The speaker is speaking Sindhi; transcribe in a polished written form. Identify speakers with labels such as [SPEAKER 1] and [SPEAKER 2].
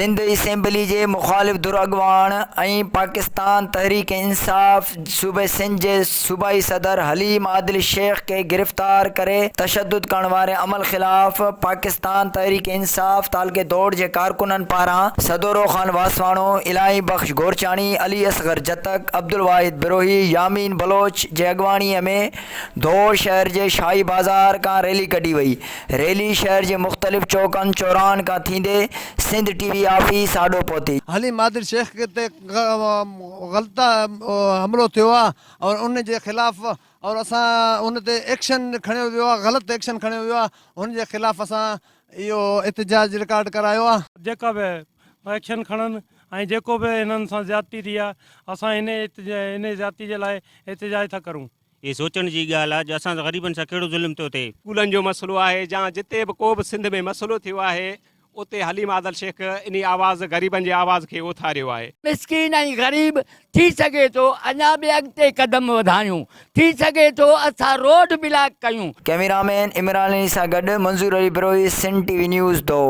[SPEAKER 1] سنڌ اسيمبلي جي مخالف ڌر اڳواڻ ۽ پاڪستان تحريڪ انصاف صوبي سنڌ جي صوبائي صدر حليم عادل شيخ کي گرفتار ڪري تشدد ڪرڻ واري عمل خلاف پاڪستان تحريڪ انصاف تعلقي دوڙ جي ڪارڪنن پاران سدورو خان واسواڻو، الاهي بخش گورچاڻي، علي اصغر جتڪ، عبدالواحد بروهي، يامين بلوچ جي اڳواڻي ۾ ڌوڙ شهر جي شاهي بازار کان ريلي ڪڍي وئي. ريلي شهر جي مختلف چوڪن چوراهن کان ٿيندي سنڌ ٽي وي آفيس آڏو پهتي.
[SPEAKER 2] حليم عادل شيخ تي غلط حملو ٿيو آ اور ان جي خلاف اور اسان ان تي ايڪشن کڻيو ويو آ غلط ايڪشن کڻيو ويو آ ان جي خلاف اسان اهو احتجاج رڪارڊ ڪرايو آ.
[SPEAKER 3] جيڪا به ايڪشن کڻن ۽ جيڪو به هنن سان زيادتي ٿي آ اسان انهي زيادتي جي لاء احتجاج ٿا ڪرون.
[SPEAKER 4] هي سوچڻ جي ڳالهه آهي جو اسان سان غريبن سان ڪهڙو ظلم ٿيو ٿئي.
[SPEAKER 5] اسڪولن جو مسئلو آهي يا جتي به ڪو به سنڌ ۾ مسئلو ٿيو آهي اتي حليم عادل شيخ انهي آواز غريبن جي آواز کي اٿاريو آهي.
[SPEAKER 6] مسڪين ۽ غريب ٿي سگهي ٿو اڃا به اڳتي قدم وڌايون ٿي سگهي ٿو اسان روڊ بلاڪ ڪيون.
[SPEAKER 1] ڪئميرامين عمران علي سان گڏ Manzoor Ali Brohi, Sindh T V news, Dor.